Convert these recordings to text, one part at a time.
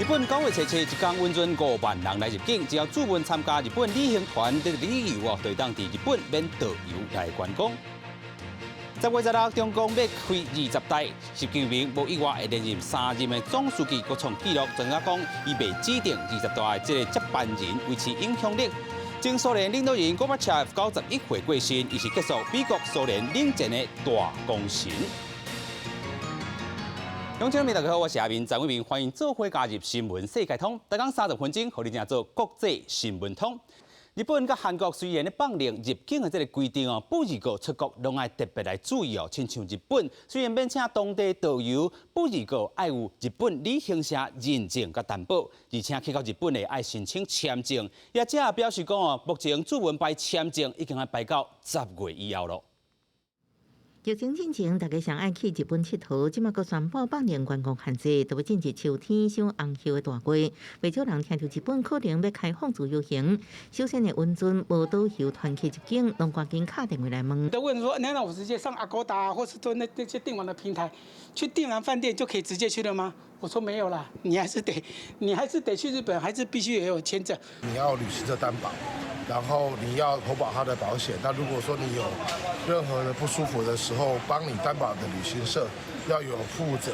日本9月初七一工允准5萬人來入境，只要主辦參加日本旅行團的旅遊哦，就會當佇日本免導遊來觀光。10月16，中共欲開二十大，習近平無意外會連任三任的總書記，閣創紀錄。專家講，伊袂指定二十大的這个接班人，維持影響力。前蘇聯領導人戈巴契夫91歲過身，伊是結束美國蘇聯冷戰的大功臣。鄉親們大家好，我是阿明張偉明，歡迎做伙加入新聞世界通。逐工30分鐘，予你定做國際新聞通。日本佮韓國雖然咧放寬入境的這个規定哦，不過出國攏愛特別來注意哦。親像日本雖然免請當地導遊，不過愛有日本旅行社認證佮擔保，而且去到日本的愛申請簽證。業者表示講哦，目前主文辦簽證已經愛排到10月以後囉。疫情進前，大家上愛去日本𨑨迌，這馬閣宣布放寬觀光限制，都欲進入秋天賞紅葉的大季。袂少人聽著日本可能欲開放自由行，首先會允准無導遊團客入境，攏趕緊敲電話來問。都問說，難道我直接上 Agoda 或是做那些訂網的平台去訂完飯店就可以直接去了嗎？我說沒有啦，你還是得去日本，還是必須也有簽證。你要旅行社擔保。然後你要投保他的保險，那如果說你有任何的不舒服的時候，幫你擔保的旅行社要有負責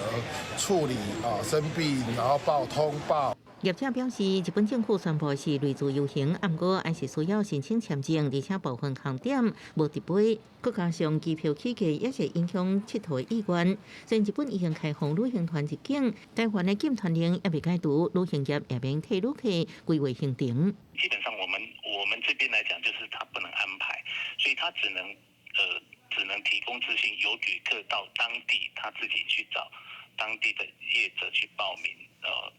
處理啊生病，然後報通報。業者表示，日本政府宣布是類自由行，毋過還是需要申請簽證，而且部分航點無直飛，閣加上機票起價也是影響𨑨迌的意願。雖然日本已經開放旅行團入境，台灣的禁團令猶未解除，旅行業也免替旅客規劃行程。基本上，我們這邊來講，就是他不能安排，所以他只能提供資訊，由旅客到當地他自己去找當地的業者去報名，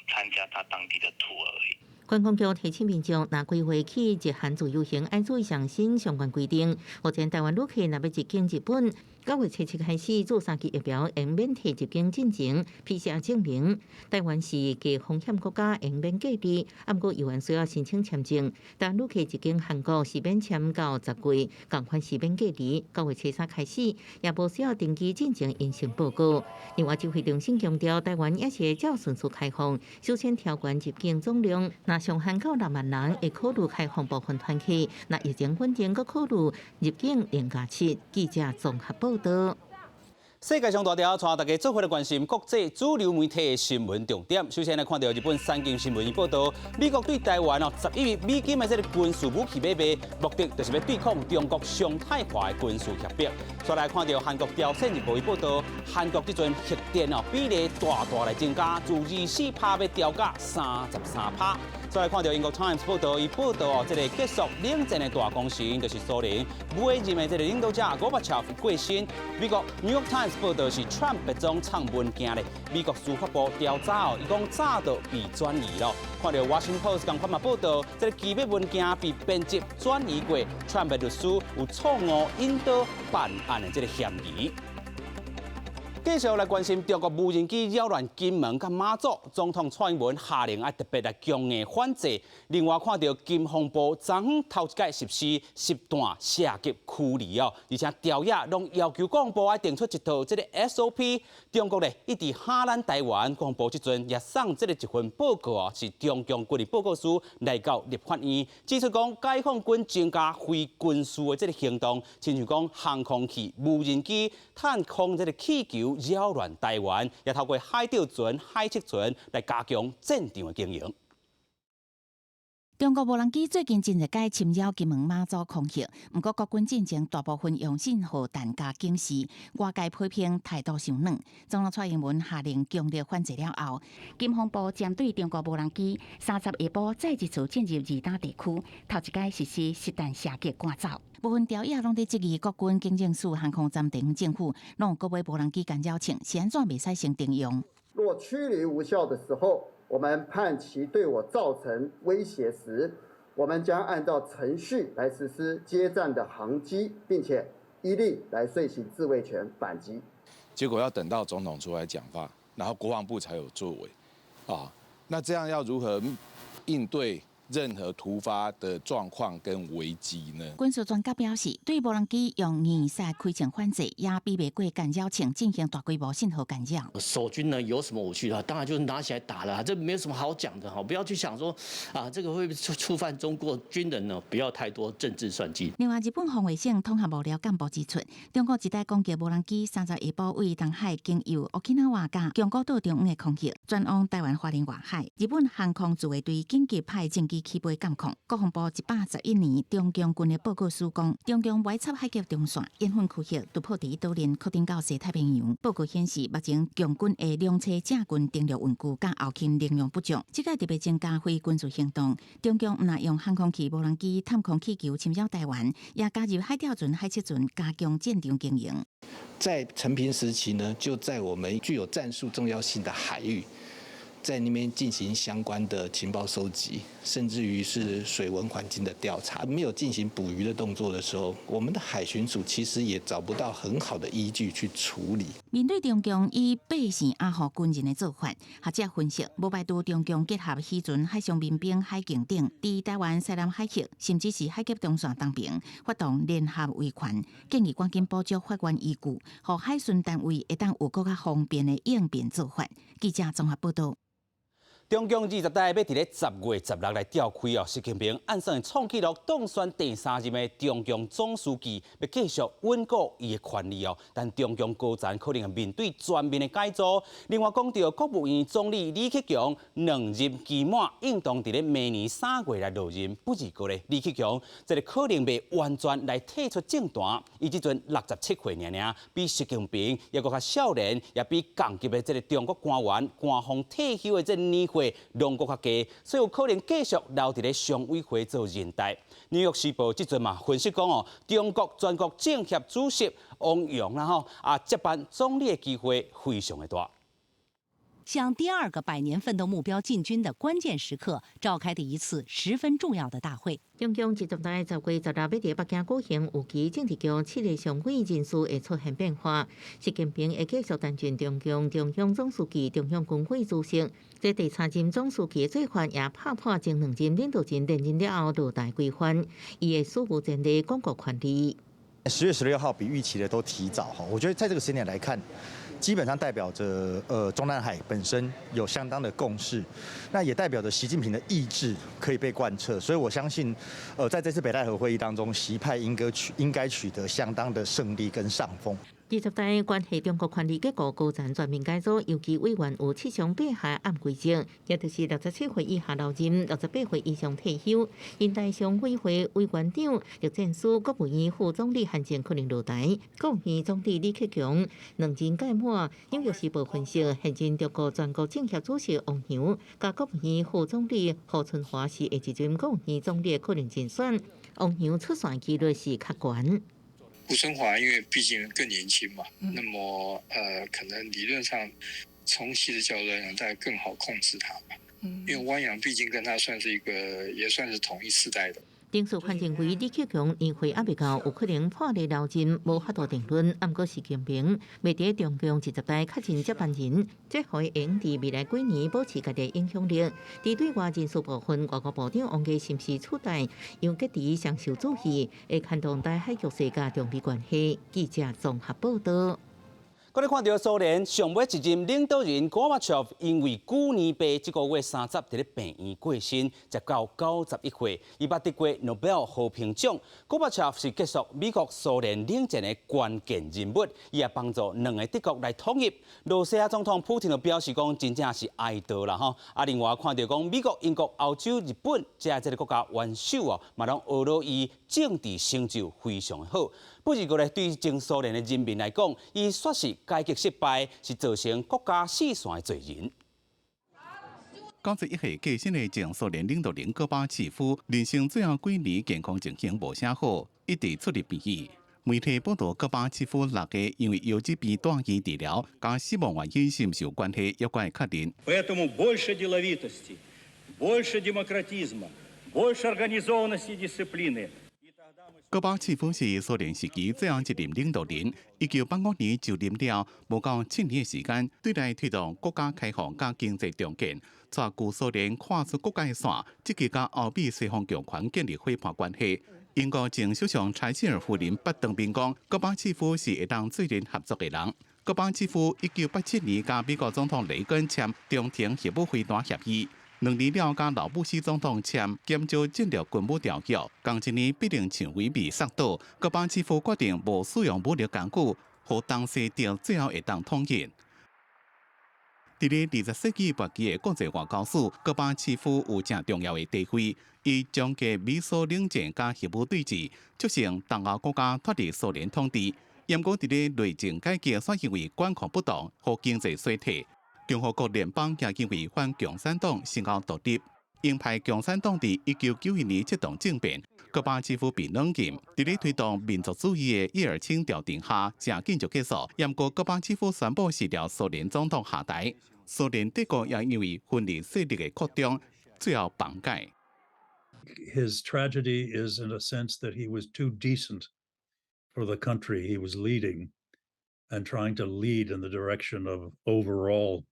參加他當地的圖而已。觀光局提醒民眾，若規劃去日韓自由行，愛注意上新相關規定。目前台灣旅客若欲入境日本，9月初七開始注三劑疫苗，會免提入境進前 PCR 證明。台灣是低風險國家，會免隔離，毋過猶原需要申請簽證。但旅客入境韓國是免簽到10月，仝款是免隔離。9月初三開始，也無需要登機進前陰性報告。另外，指揮中心強調，台灣也是會照順序開放，首先調懸入境總量，若上限到6萬人，會考慮開放部分團客；若疫情穩定，閣考慮入境0加7。記者綜合報道。世界上大條，帶大家做伙來關心國際主流媒體的新聞重點。首先來看到日本產經新聞伊報道，美國對台灣哦11億美金的這个軍事武器買賣，目的就是欲對抗中國常態化的軍事脅迫。再來看到韓國朝鮮日報伊報道，韓國這陣核電哦比例大大來增加，自24趴欲調甲33趴。再來看到英國 Times 報道，伊報道哦，這个結束冷戰的大功臣，就是蘇聯尾任的這个領導者戈巴契夫過身。美國 New York Times 報道是川普總藏文件咧，美國司法部調查哦，伊講早就被轉移囉。看到 Washington Post 仝款嘛報道，這个機密文件被編輯轉移過，川普律師有錯誤引導辦案的這个嫌疑。繼續來關心中國無人機擾亂金門佮馬祖，總統蔡英文下令愛特別來強硬反制。另外看到金防部昨昏頭一擺實施實彈射擊驅離哦，而且朝野攏要求國防部愛定出一套這个 SOP。中國咧一直嚇咱台灣，國防部這陣也送這个一份報告哦，是中共軍事報告書來到立法院，指出講解放軍增加非軍事的這个行動，親像講航空器、無人機、探空這个氣球擾亂台灣，也透過海釣船、海測船來加強戰場的經營。中國無人機最近真濟擺侵擾金門馬祖空域，毋過國軍進前大部分用信號彈共警示，外界批評態度傷軟。總統蔡英文下令強力反制了後，金防部針對中國無人機30下晡再一次進入二打地區，頭一擺實施實彈射擊趕走。部分朝野攏佇質疑國軍警政署航空站地方政府攏有購買無人機干擾槍，是按怎袂使先徵用？若驅離無效的時候，我們判其對我造成威脅時，我們將按照程序來實施接戰的航機，並且依例來遂行自衛權反擊。結果要等到總統出來講話，然後國防部才有作為，啊，那這樣要如何應對任何突發的狀況跟危機呢？軍事專家表示，對無人機用硬塞開槍反制，也比袂過干擾槍進行大規模信號干擾。守軍呢有什麼武器啊？當然就是拿起來打了，這沒有什麼好講的哈。不要去想說啊，這個會觸犯中國軍人呢，不要太多政治算計。另外，日本防衛省統合幕僚幹部指出，中國一台攻擊無人機30下晡位東海經由 Okinawa 佮宮古島中央的空域，轉往台灣花蓮外海。日本航空自衛隊緊急派戰機起飛監控。國防部111年中共軍的報告書講，中共外插海峽中線，延伸區域突破佇島鏈擴展到西太平洋。報告顯示，目前共軍的兩棲正軍登陸運具佮後勤能量不足，這個特別增加非軍事行動。中共毋但用航空器、無人機、探空氣球侵擾台灣，也加入海釣船、海測船，加強戰場經營。在承平時期呢，就在我們具有戰術重要性的海域，在那邊進行相關的情報收集，甚至於是水文環境的調查。沒有進行捕魚的動作的時候，我們的海巡署其實也找不到很好的依據去處理。面對中共以百姓壓服軍人的做法，學者分析，無排除中共結合漁船、海上民兵、海警等，佇台灣西南海域，甚至是海峽中線東爿發動聯合維權，建議趕緊補足法源依據，予海巡單位會當有閣較方便的應變做法。記者綜合報道。中共二十大欲佇咧10月16來召開哦，習近平按算創紀錄當選第三任的中共總書記，欲繼續穩固伊的權力哦。但中共高層可能會面對全面的改組。另外講著國務院總理李克強兩任期滿，應當佇咧明年3月來落任。不過咧，李克強這个可能袂完全來退出政壇。伊這陣67歲爾爾，比習近平猶閣較少年，也比仝級的這个中國官員官方退休的這年歲攏閣較低，所以有可能繼續留佇咧常委會做人大。紐約時報這陣嘛分析講哦，中國全國政協主席汪洋啦吼啊接班總理的機會非常的大。向第二個百年奮鬥目標進軍的關鍵時刻召開的一次十分重要的大會。中共二十大10月16欲佇北京舉行，預期政治局七个常委人事會出現變化。習近平會繼續擔任中共中央總書記、中央軍委主席。這第三任總書記的做法也拍破前兩任領導人連任了後落台規範，伊會史無前例鞏固權力。 10月16號比預期的都提早哈，我覺得在這個時間點來看，基本上代表着中南海本身有相當的共識，那也代表着習近平的意志可以被貫徹，所以我相信，在這次北戴河會議當中，習派應該取得相當的勝利跟上風。二十大關係中國權力結構高層全面改組，尤其委員有七上八下按規則，也就是67歲以下留任，68歲以上退休。人大常委會委員長栗戰書、國務院副總理韓正可能落台，國務院總理李克強兩任屆滿。紐約時報分析，現任中國全國政協主席汪洋佮國務院副總理胡春華是下一任國務院總理的可能人選。汪洋出線幾率是較懸。胡春華因為畢竟更年輕嘛，那麼可能理論上從習的角度來講，大概更好控制他嘛。因為汪洋畢竟跟他算是一個，也算是同一世代的。丁書寬認為李克強年歲猶未到，有可能破例留任，無法度定論。毋過習近平欲佇中共二十大確認接班人，這予伊會用佇未來幾年保持家己影響力。佇對外人事部分，外交部長王毅是毋是取代楊潔篪上受注意，會牽動台海局勢佮中美關係。記者綜合報道。閣來看著蘇聯上尾一任領導人戈巴喬夫因為舊年病，這個月30佇咧病院過身，才到91歲。伊捌得過諾貝爾和平獎。戈巴喬夫是結束美國蘇聯冷戰的關鍵人物，伊也幫助兩個帝國來統一。羅西亞總統普廷就表示講，真正是哀悼啦吼。啊，另外看著講美國、英國、歐洲、日本這這个國家元首哦，嘛攏呵咾伊政治成就非常好。不過咧，對前蘇聯的人民來講，伊煞是改革失敗，是造成國家四散的罪人。91歲過身的前蘇聯領導人戈巴契夫，人生最後幾年健康情形無啥好，一直出入病院。媒體報道，戈巴契夫6月因為腰疾病住院治療，佮死亡原因是毋是有關係，猶閣會確認。 Поэтому больше деловитости, больше демократизма, больше организованности и дисциплины. 戈巴契夫是蘇聯時期最後一任領導人，1985年就任了，無夠7年的時間，對內推動國家開放佮經濟重建，帶舊蘇聯跨出國界線，積極佮歐美西方強權建立夥伴關係。英國前首相柴契爾夫人捌當面講，戈巴契夫是會當做陣合作的人。戈巴契夫1987年佮美國總統雷根簽中程核武飛彈協議。2年了，佮老布希總統簽減少戰略軍武條約，仝一年必定薔薇被殺倒。戈巴契夫決定無使用武力工具，予東西德最後會當統一。佇咧20世紀末期的國際外交史，戈巴契夫有誠重要的地位。伊終結美蘇冷戰佮核武對峙，促成東歐國家脫離蘇聯統治。毋過佇咧內政改革，煞因為管控不當，予經濟衰退。共和國聯邦也因為反共產黨先後獨立，鷹派共產黨佇1991年策動政變，戈巴契夫被軟禁。佇咧推動民族主義的葉爾欽調停下，誠緊就結束。毋過戈巴契夫宣布辭掉蘇聯總統下台，蘇聯帝國也因為分裂勢力的擴張，最後崩解。 His tragedy is in a sense that he was too decent for the country he was leading and trying to lead in the direction of overall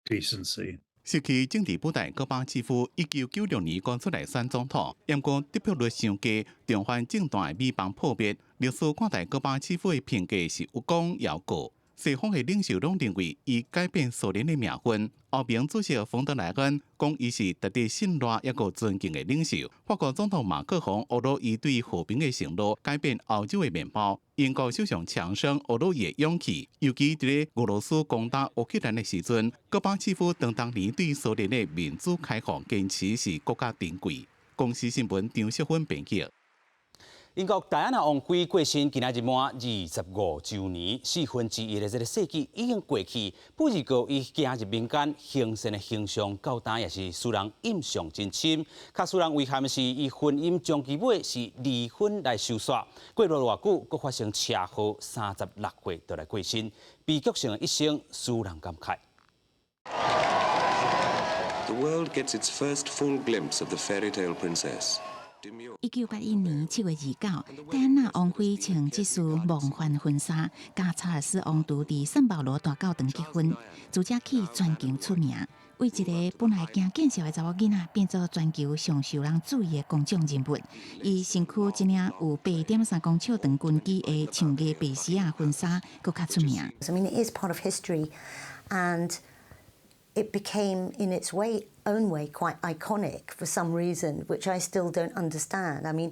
decency. 失去政治舞台，戈巴契夫1996年閣出來選總統，毋過得票率傷低，重返政壇的美夢破滅。歷史看待戈巴契夫的評價是有功也有過。西方的領袖攏認為伊改變蘇聯的命運。歐盟主席馮德萊恩講，伊是值得信賴抑閣尊敬的領袖。法國總統馬克宏呵咾伊對和平的承諾，改變歐洲的面貌。英國首相強生呵咾伊的勇氣，尤其佇咧俄羅斯攻打烏克蘭的時陣，戈巴契夫當當年對蘇聯的民主開放堅持是閣較珍貴。公視新聞張淑芬編輯。英國戴安娜王妃過身，今仔日滿25週年，1/4的這个世紀已經過去。不過，伊行入民間行善的形象，到今也是使人印象真深。較使人遺憾的是，伊婚姻終其尾是離婚來收煞。過無偌久，閣發生車禍，36歲就來過身，悲劇性的一生，使人感慨。 The world gets its first full glimpse of the fairy tale princess. 1981年7月29，戴安娜王妃穿這束夢幻婚紗，佮查爾斯王儲佇聖保羅大教堂結婚，自這起全球出名。為一个本來驚見笑的查某囡仔，變做全球上受人注意的公眾人物。伊身軀這領有8.3公尺長裙肌的長牙白絲仔婚紗，閣較出名。 I mean, it is part of history, and it became, in its own way, quite iconic for some reason, which I still don't understand. I mean,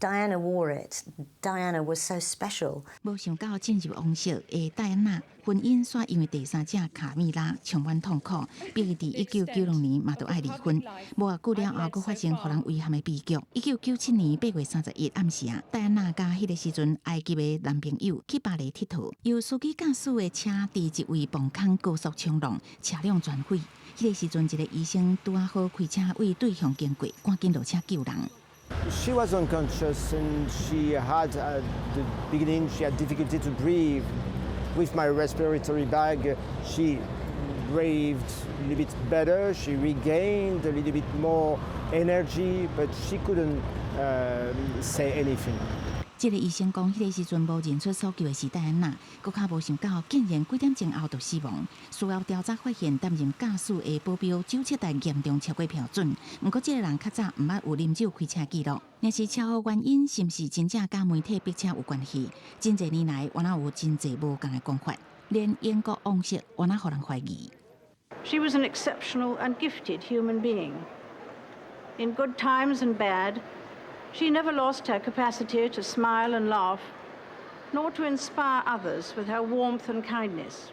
Diana wore it. Diana was so special. 無想到進入王室的戴安娜，婚姻煞因為第三者卡米拉充滿痛苦，逼伊佇1996年嘛著愛離婚。無偌久了後，閣發生予人遺憾的悲劇。1997年8月31暗時啊，戴安娜佮彼个時陣埃及的男朋友去巴黎𨑨迌，由司機駕駛的車佇一位磅空高速衝浪，車輛全毀。彼个時陣，一个醫生拄仔好開車為對向經過，趕緊落車救人。 She was unconscious and she had, at the beginning, she had difficulty to breathe. With my respiratory bag, she breathed a little bit better. She regained a little bit more energy, but she couldn't say anything. 這个醫生講，彼个時陣無認出所救的是戴安娜，閣較無想到，竟然幾點鐘後就死亡。事後調查發現，擔任駕駛的保鏢酒測值嚴重超過標準。毋過，這个人較早毋捌有啉酒開車記錄。若是車禍原因是毋是真正佮媒體逼車有關係？真濟年來，原來有真濟無仝的講法，連英國王室原來予人懷疑。 She was an exceptional and gifted human being. In good times and bad, she never lost her capacity to smile and laugh, nor to inspire others with her warmth and kindness.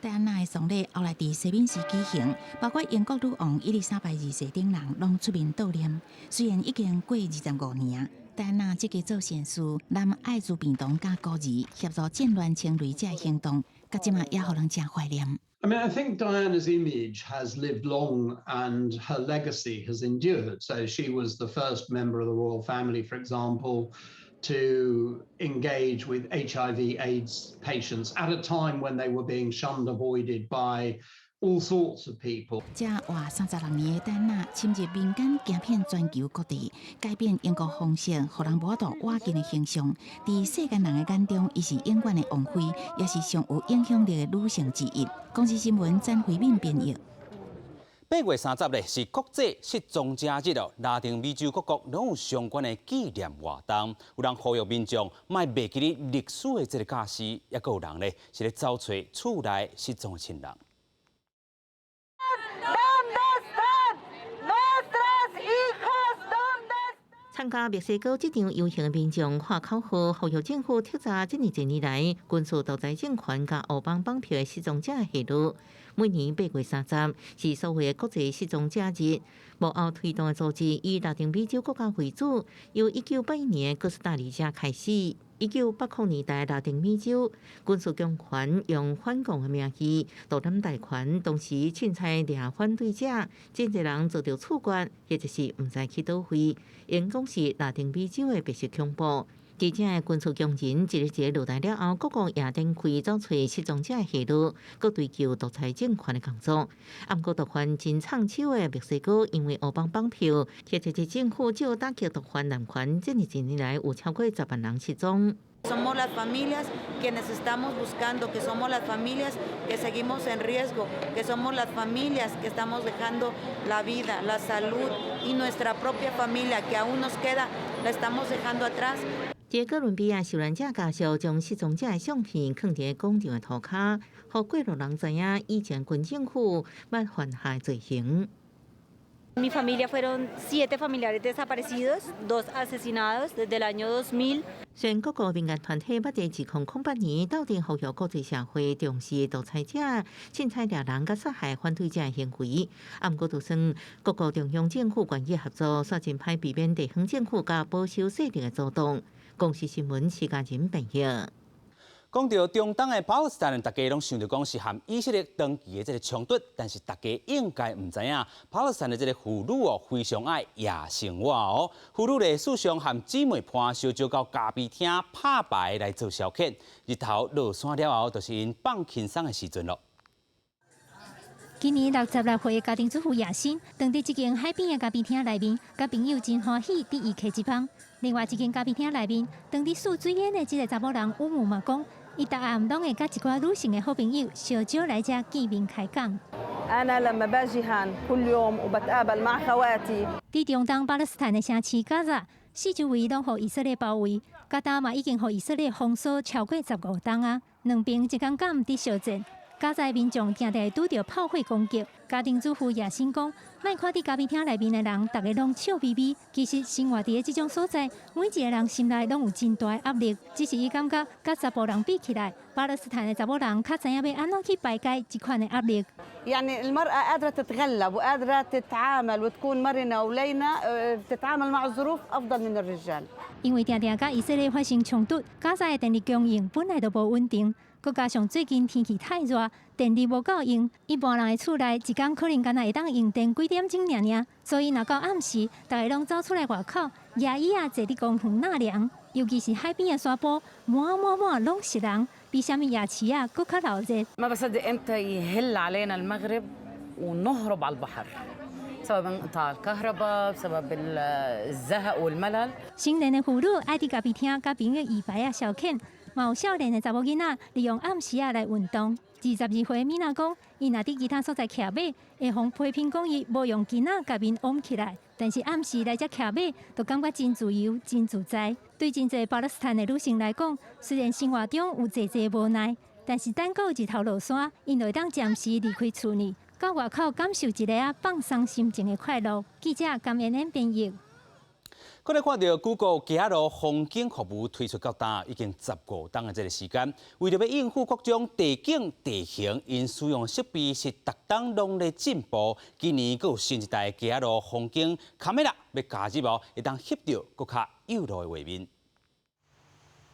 戴安娜的喪禮後來佇西敏寺舉行，包括英國女王伊麗莎白二世等人攏出面悼念。雖然已經過25年啊，戴安娜積極做善事，攬愛滋病童佮孤兒協助戰亂清雷這行動，到這馬也予人誠懷念。 I mean, I think Diana's image has lived long and her legacy has endured. So she was the first member of the royal family, for example, to engage with HIV AIDS patients at a time when they were being shunned, avoided by All sorts of people. 這活36年的戴安娜深入民間，行遍全球各地，改變英國皇室，予人無法度倚近的形象。佇世間人的眼中，伊是永遠的王妃，也是上有影響力的女性之一。公視新聞詹慧敏編譯。 8月30咧是國際失蹤者日哦，拉丁美洲各國攏有相關的紀念活動，有人呼籲民眾莫袂記得歷史的這个教示，抑閣有人咧是咧走揣厝內失蹤的親人。 ¿Dónde están nuestras hijas? ¿Dónde 參加墨西哥這場遊行的民眾喊口號，呼籲政府徹查這爾濟年來軍事獨裁政權佮烏幫綁票的失蹤者下落。每年8月30是所謂的國際失蹤者日。幕後推動的組織以拉丁美洲國家為主，由1981年哥斯達黎加開始。1980年代拉丁美洲軍事強權用反共的名義獨攬大權，同時凊彩掠反對者，真濟人遭著處決，或者是毋知去佗位，𪜶講是拉丁美洲的白色恐怖。這陣的軍事強人一个一个落台了後，各國也展開找揣失蹤者的下落，閣追究獨裁政權的工作。毋過毒販真暢手的墨西哥，因為烏幫綁票，或者是政府借打擊毒販濫權，這爾濟年來有超過10萬人失蹤。 Somos las familias quienes estamos buscando, que somos las familias que seguimos en riesgo, que somos las familias que estamos dejando la vida, la salud y nuestra propia familia que aún nos queda, la estamos dejando atrás. 這哥倫比亞受難者家屬將失蹤者的相片囥佇廣場的塗跤，予過路人知影以前軍政府捌犯下的罪行。 Mi familia fueron siete familiares desaparecidos, dos asesinados desde el año 2000。雖然各國民間團體捌佇2008年鬥陣呼籲國際社會重視獨裁者凊彩掠人佮殺害反對者的行為，毋過就算各國中央政府願意合作，煞真歹避免地方政府佮保守勢力的阻擋。公視新聞徐家仁編譯。講到中東的巴勒斯坦，大家攏想著講是和以色列長期的這个衝突，但是大家應該毋知影，巴勒斯坦的這个婦女哦，非常愛夜生活哦。婦女咧時常和姊妹伴相招到咖啡廳拍牌來做消遣，日頭落山了後，就是𪜶放輕鬆的時陣囉。今年66歲的家庭主婦亞新，當佇這間海邊的咖啡廳內面，佮朋友真歡喜，佇伊揢一芳。另外一間咖啡廳內面，當佇數水煙的這个查某人烏姆嘛講，伊逐暗攏會佮一寡女性的好朋友相招來遮見面開講。 أنا لما باجي هان كل يوم وبتقابل مع خواتي。佇中東巴勒斯坦的城市加薩，四周圍攏予以色列包圍，佮今嘛已經予以色列封鎖超過15冬啊，兩邊一工敢佇相戰。加薩民眾定定會拄著炮火攻擊。家庭主婦亞新講，莫看佇咖啡廳內面的人，逐家攏笑眯眯，其實生活佇咧這種所在，每一个人心內攏有真大的壓力。只是伊感覺，佮查埔人比起來，巴勒斯坦的查某人較知影欲按怎去排解這款的壓力。 يعني المرأة قادرة تتغلب وقادرة تتعامل وتكون مرنة ولينة تتعامل مع الظروف أفضل من الرجال。因為定定佮以色列發生衝突，加薩的電力供應本來就無穩定。閣加上最近天氣太熱，電力無夠用，一般人的厝內一工可能干焦會當用電幾點鐘爾爾，所以若到暗時，逐家攏走出來外口，搖椅仔坐佇公園納涼，尤其是海邊的山坡，滿滿滿攏是人，比啥物夜市仔閣較鬧熱。 ما بصدق امتى يهل علينا المغرب ونهرب على البحر بسبب انقطاع الكهرباء بسبب الزهق والملل。成年的婦女愛佇咖啡廳佮朋友搖牌仔消遣。嘛有少年的查某囡仔利用暗時仔來運動。22歲米娜講，伊若佇其他所在騎馬，會予批評講伊無用繩仔共面紡起來。但是暗時來遮騎馬，就感覺真自由、真自在。對真濟巴勒斯坦的女性來講，雖然生活中有濟濟無奈，但是等到日頭落山，𪜶就會當暫時離開厝內，到外口感受一下仔放鬆心情的快樂。記者甘妍妍編譯。閣來看著 Google 行路風景服務推出到今已經15冬的這个時間，為著欲應付各種地景地形，𪜶使用設備是逐冬攏咧進步。今年閣有新一代行路風景卡梅拉欲加入哦，會當翕著閣較幼路的畫面。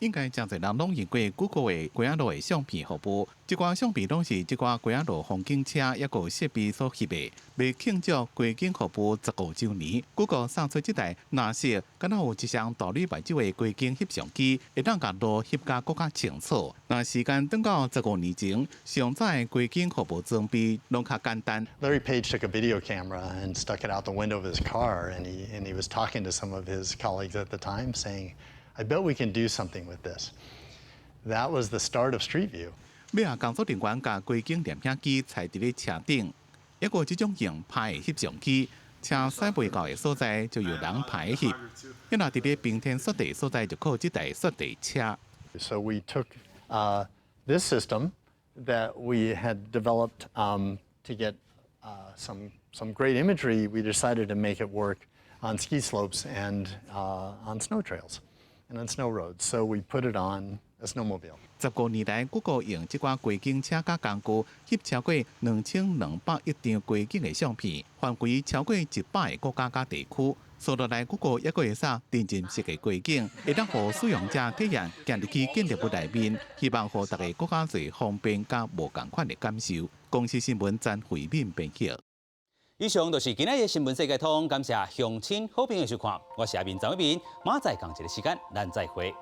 應該誠濟人攏用過 Google 的街仔路的相片服務，這寡相片攏是這寡街仔路風景車抑閣設備所翕的。欲慶祝街景服務15週年，Google 送出這台藍色，敢若有一雙大鋁目睭的街景翕相機，會當共路翕甲閣較清楚。若時間轉到15年前，上早的街景服務裝備攏較簡單。 Larry Page took a video camera and stuck it out the window of his car, and he was talking to some of his colleagues at the time, saying, "I bet we can do something with this." That was the start of Street View. 尾仔工作人員共街景攝影機載佇咧車頂，抑閣這種用拍的翕相機，車駛袂到的所在就由人拍翕。抑若佇咧冰天雪地所在，就靠這台雪地車。 So we took this system that we had developed to get some great imagery. We decided to make it work on ski slopes and on snow trails and on snow roads. So we put it on a snowmobile. 15年來，Google 用這寡街景車佮工具翕超過2200億張街景的相片，範圍超過100個國家佮地區。紲落來，Google 抑閣會使沉浸式的街景，會當予使用者體驗行入去建築物內面，希望予大家閣較濟方便佮無仝款的感受。公視新聞曾慧敏編輯。以上就是今仔日的新聞世界通，感謝鄉親好朋友收看，我是阿明張偉明，明仔載仝一个時間，咱再會。